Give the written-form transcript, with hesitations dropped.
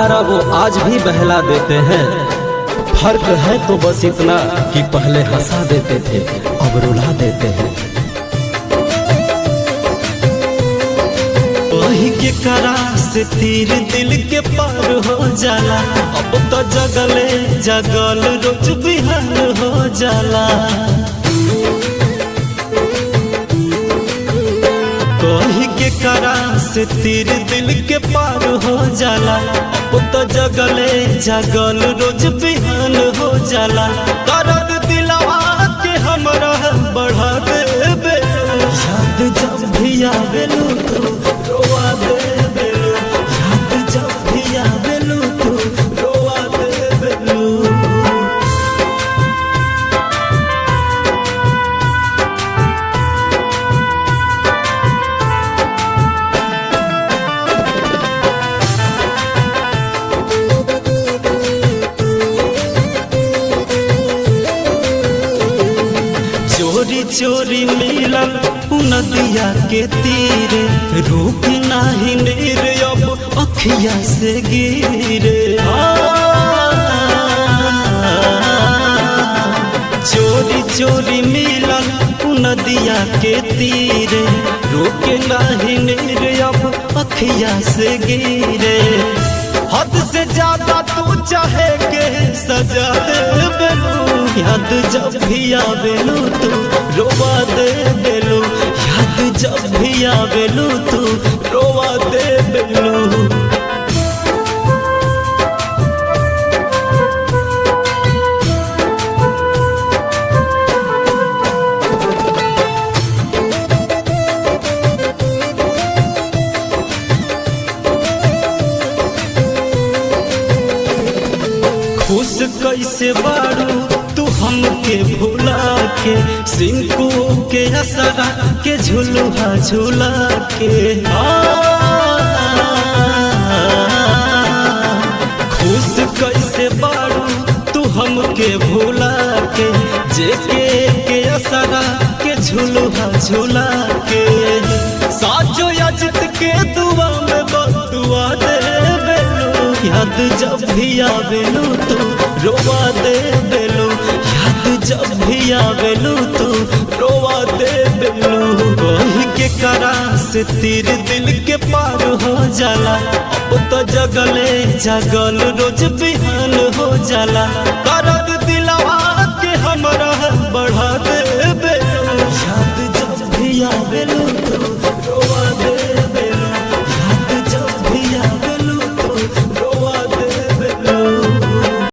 वो आज भी बहला देते हैं। फर्क है तो बस इतना कि पहले हंसा देते थे, अब रुला देते हैं। वही के करा से तीर दिल के पार हो जाला, अब तो जगले जगल रोज बिहार हो जाला। कही के करा से तीर दिल के पार हो जाला, अब तो जगले जगल रोज बिहान हो जाला। दर्द दिलवा के हमरा बढ़ा देबे, याद जब भी आवेलू तू रोवा देबेलू, याद जब भी आवेलू तू रोवा देबेलू। चोरी चोरी मिलल उ नदिया के तीरे, रूप नाही नीर अब अखिया से गिरे। चोरी चोरी मिलल उ नदिया के तीरे, रूप नाही नीर अब अखिया से गिरे। हद से ज्यादा तू चाहे के सजा दे बेलू, याद जब भी आवेलू तू रोवा दे बेलू, याद जब भी आवेलू तू रोवा दे बेलू। खुश कैसे बारू तू हमके भुला के, सिंकू के असरा के झुलुहा झुला के। खुश कैसे बारू तू हमके भुला के, जेके के असरा के झुलुहा झुला के। साजो अजित के दुआ में बदुआ दे बेलू, याद जब भी आवेलू तू रोवा दे बेलू, याद जब भी आवेलू तू रोवा दे बेलू। वही के करा से तीर दिल के पार हो जाला, अब तो जगले जगल रोज बिहान हो जाला। दर्द